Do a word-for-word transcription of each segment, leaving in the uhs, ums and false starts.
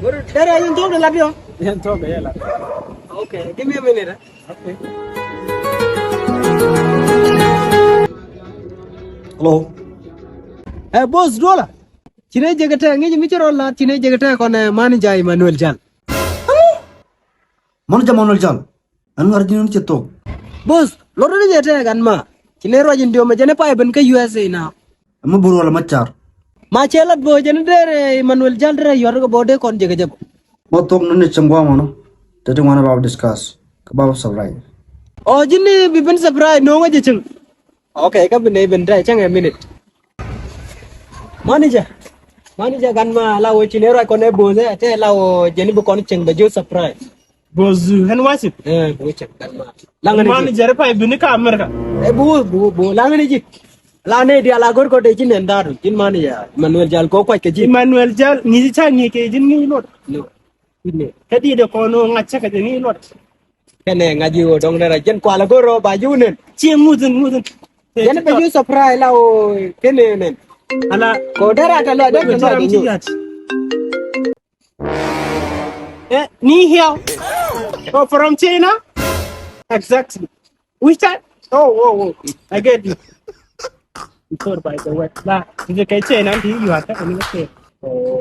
Derɛ yɛn thuɔ̱k de lat yɔ. Yɛn thuɔ̱k de yɛ lat. Okay, give me a minute. Okay. Hello. Ɛ, boss, duɔla. Ci nɛ jek tɛ ŋi̱c mi ci rɔ lat, ci nɛ jek tɛ kɔn, ɛ, manager Emmanuel Jal. Manager Emmanuel Jal. Ɛn ŋa̱r ji̱n ci thok. Boss, lɔt ni jɛ tɛ gan ma. Ci nɛ ruac in diom jɛ ni pay ben kä U S A na. Ɛmɛ bur wala ma car. Ma cɛ lat bä jɛ ni derɛ, ɛ, Emmanuel Jal derɛ yuar kɛ bä dee kɔn jɛ kɛ jɛ bä. Ma thok ni ni cɛŋ guam ɔnɔ. Tɛ ti ŋuan ba discuss. Kɛ ba surprise. Ɔ, ji̱n ni bi ben surprise no̱o̱ŋ jɛ cɛŋ. Okay, kä bi nɛy ben tɛ cäŋ a minute. Manager, manager gan ma la wä ci nɛ ruac kɔn ɛ bo̱o̱th ɛ tɛ la wä jɛn bi kɔn cieŋ bɛ ji̱ surprise. Bo̱o̱th ɣän wa̱si̱. Ɛ, bi wä cieŋ gan ma. Laŋ ni ji̱. Manager pay bini ka America. Ɛ, bi wä, bi wä, bi wä, laŋ ni ji̱. La nɛ diaal a go̱r kɔ dee ji̱ nɛn da̱a̱du, ji̱n manager Emmanuel Jal kɔ kuac kɛ ji̱. Emmanuel Jal ŋi̱i̱c ca ŋi̱i̱c kɛ ji̱n ŋi̱i̱c luɔt. No. Kä diet ɛ kɔn ɣöö ŋa̱c cä kɛ jɛ ni luɔt. Kɛnɛ ŋa̱c ji̱ ɣöö dɔ̱ŋ dee rɔ jɛn kualɛ go̱r rɔ ba ji̱ wä nɛn. Ciɛ ŋuthin, ŋuthin. Yɛn bɛ ji̱ surprise la ɣöö kɛnɛ nɛn. Ala kɛ ɣöö dee rat ɛ lɔc dee kɛ lɔc ji̱. Ɛ, ni hiɛw. Oh, from China? Exactly. Which time? Oh, oh, oh. I get you. I'm sorry, by the way. La, ti kɛ cɛ nan ti yu ata kɛ ni kɛ.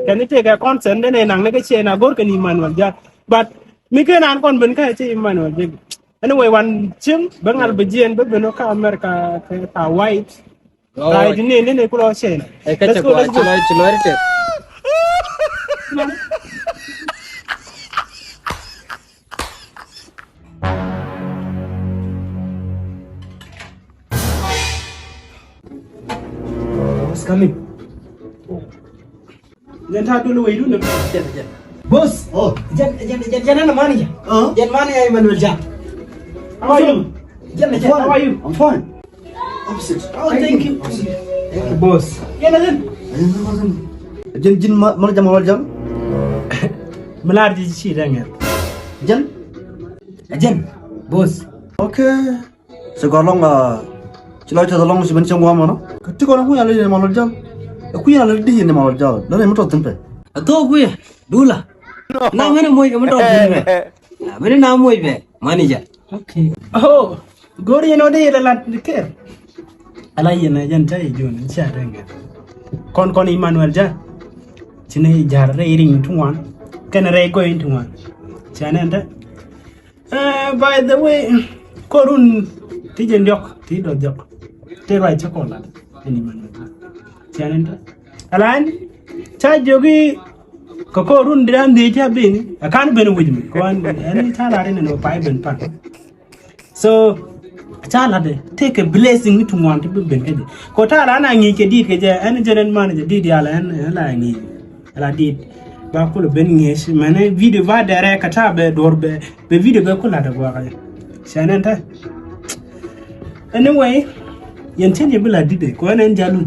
Kɛ ni tëëkɛ consent dee nɛ naŋ ni kɛ cɛ na go̱r kɛ ni Emmanuel Jal. But mi kɛ nan kɔn ben kɛ cɛ Emmanuel Jal. Anyway, wan cim bä ŋal bä jiɛn bä ben kä America kɛ ta white. Oh. Right, ni ni ni kulɔ cɛ na. Ɛ kɛ cɛ kua ci lɔ ci lɔ ri tɛ. Who's coming? Jɛn ta̱a̱ dul wecdu ni. Jɛn, jɛn. Boss. Oh. Jɛn, jɛn, jɛn, jɛn ɛn manager. Uh-huh. Jɛn manager Emmanuel Jal. How are you? Jɛn, jɛn. How are you? I'm fine. Opposite. Oh, thank you. Thank you, boss. Jɛn, jɛn. Jɛn, jɛn ma-, manager Emmanuel Jal. Mi lar ji̱ ci dee ŋɛr. Jɛn. Jɛn, boss. Okay. Ci gɔlɔŋ, ah, ci lɔc tɛth lɔŋ ci ben cieŋ guam ɛnɔ. Kä ti kɔn ɛ kui̱ alɛ yɛn Emmanuel Jal. Ɛ kui̱ alɛ di yɛn Emmanuel Jal. Lɛ rɛy mi tɔth thi̱n pɛ. Ɛ thok kui̱ dula. Na ŋän ɛ moc kɛ mi tɔth thi̱n pɛ. Mini na moc bɛ manager. Okay. Oh, go̱r yɛn ɔ di yɛn ɛ lat kɛr. Ala yɛn ɛ jɛn ca yɛ Jɔn ca rɛŋ kɛ. Kɔn kɔn Emmanuel Jal. Ci ni ja̱r rɛy riŋ ti ŋuan. Kɛn rɛy gɔy ti ŋuan. Ca nɛn tɛ. Eh, by the way, kɔrun ti jɛ diɔk, ti dɔ diɔk. Ti ruac cɛ kɔn lat. Ɛn Emmanuel. Cɛ nɛn tɛ. Ala ɛn ca jiök i̱ kɛ kɔrun di ran dhiec ca ben. Ɛ kan ben wi̱c mi. Kɔn ɛn ca lat in ɛn ɔ pay ben pan. So ca lat ɛ tëëkɛ blessing ni ti ŋuan ti bi ben kä jɛ. Kɔ ta lat na ŋi̱i̱c kɛ di̱i̱t kɛ jɛ ɛn jɛn ɛn man jɛ di̱i̱t yal ɛn ɛn la ŋi̱i̱c. Ala di̱i̱t ba kulɛ ben ŋi̱i̱c mɛn video ba dɛrɛ kɛ ta bɛ duɔr bɛ bɛ video bɛ kulɛ lat ɛ guakä jɛ. Cɛ nɛn tɛ. Anyway, yɛn cɛn yɛ bi lat di̱t ɛ kɔ ɛn ɛn jalun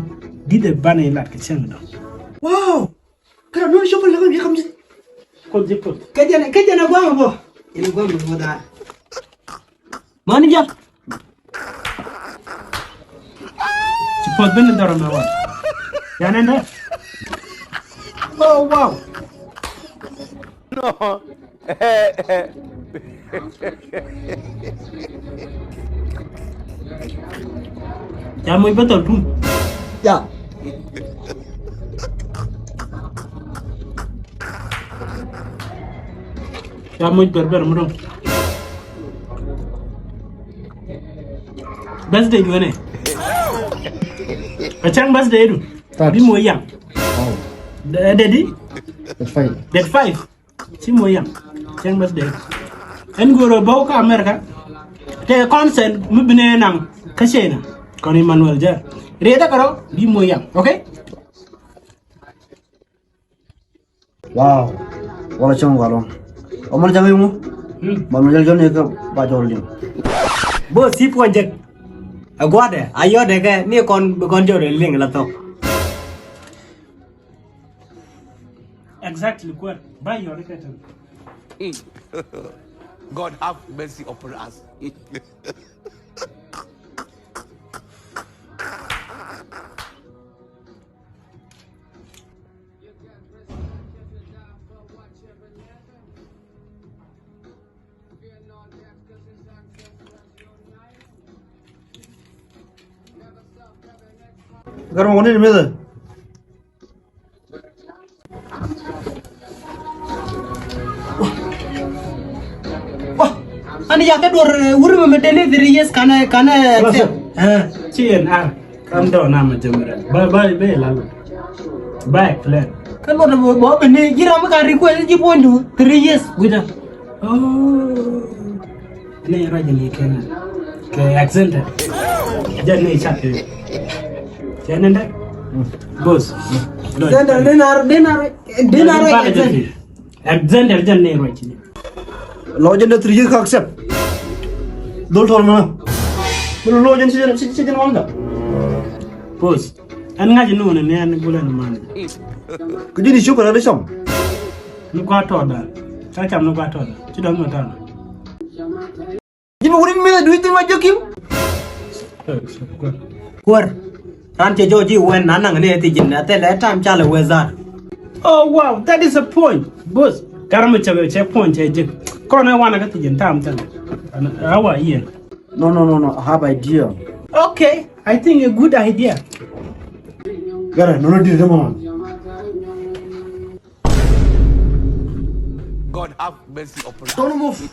di̱t ɛ banɛ lat kɛ cɛn dɔ. Wow. Kɛ rɔ nɔn copɛ lɛ kɛ yɛ kam jɛ. Kɛ jɛn kɛ jɛn ɛ guam bɔ. Jɛn ɛ guam bɔ da. Manager. Ci puɔth ben in dhɔrɔ mɛ wan. Yan ɛn dɛ. Oh, wow. No. Ca moc bä thɔl tum. Ya. Ca moc bɛr bɛr mi dɔŋ. Birthday duene. A cäŋ birthday du. Bi moc yaŋ. Oh. Date di? Date five. Date five. Ci moc yaŋ. Cäŋ birthday. Ɛn go̱o̱r bä wä kä America. Te concert mi bi nɛ naŋ kä China. Kɔn Emmanuel Jal. Riet dä kärɔ bi moc yaŋ. Okay? Wow. Wala cäŋ walɔ. Ɔ man jaŋ iŋu? Hmm. Ban ma jɔl jɔl ni kä ba jɔl liŋ. Bo si puɔn jek. A guadɛ a yɔdɛ kɛ ni kɔn bi kɔn jɔl liŋ la thok. Exactly kuɛr ba yɔdɛ kɛ tɛn. God have mercy upon us. Gär mɔ ni mithɛ. Wah, ani yakä duɔr wuri mɛ mɛ deni three years kanɛ kanɛ. Ci yɛn ar kam dɔɔ na mɛ jɛmɛ rɛ ba ba bɛ la lo. Ba plan. Kä luɔt bɔ bɛ ni jiram ka request ji point to three years guida. Oh. Ni ruac ni kɛn kɛ accent. Jɛ ni chat kɛ. Cɛ ni dɛ. Boss. Dinar dinar dinar dinar accent. Accent jɛ ni ruac ni. Lɔ jɛ ni three years ka accept. Dol tol ma. Bulu lɔ jɛ ni si jɛ ni si jɛ ni wanga. Boss. Ɛn ŋa̱c ni wuni ni ɛn gulɛ ni man. Kä ji̱ ni cuk kɛ rɛl i̱ cɔm. Ni gua tɔɔda. Ca cam ni gua tɔɔda. Ci dɔ̱ŋ ni tɔɔda. Ji̱ mi wuni mi du i̱ thi̱n ma jiök ki̱m. Kuäär. Ran cɛ jɔɔc i̱ wɛn na naŋ ni ɛ thi̱n ji̱n ɛ thilɛ ɛ tam calɛ wee dhar. Oh wow, that is a point. Boss, gat mi cɛ cɛ point cɛ ji̱n. Kɔn ɛ wanɛ kä thi̱n ji̱n tam thilɛ. Awa yɛn. No, no, no, no. I have idea. Okay, I think a good idea. Gara, no, no, di dama. God have mercy upon us. Don't move.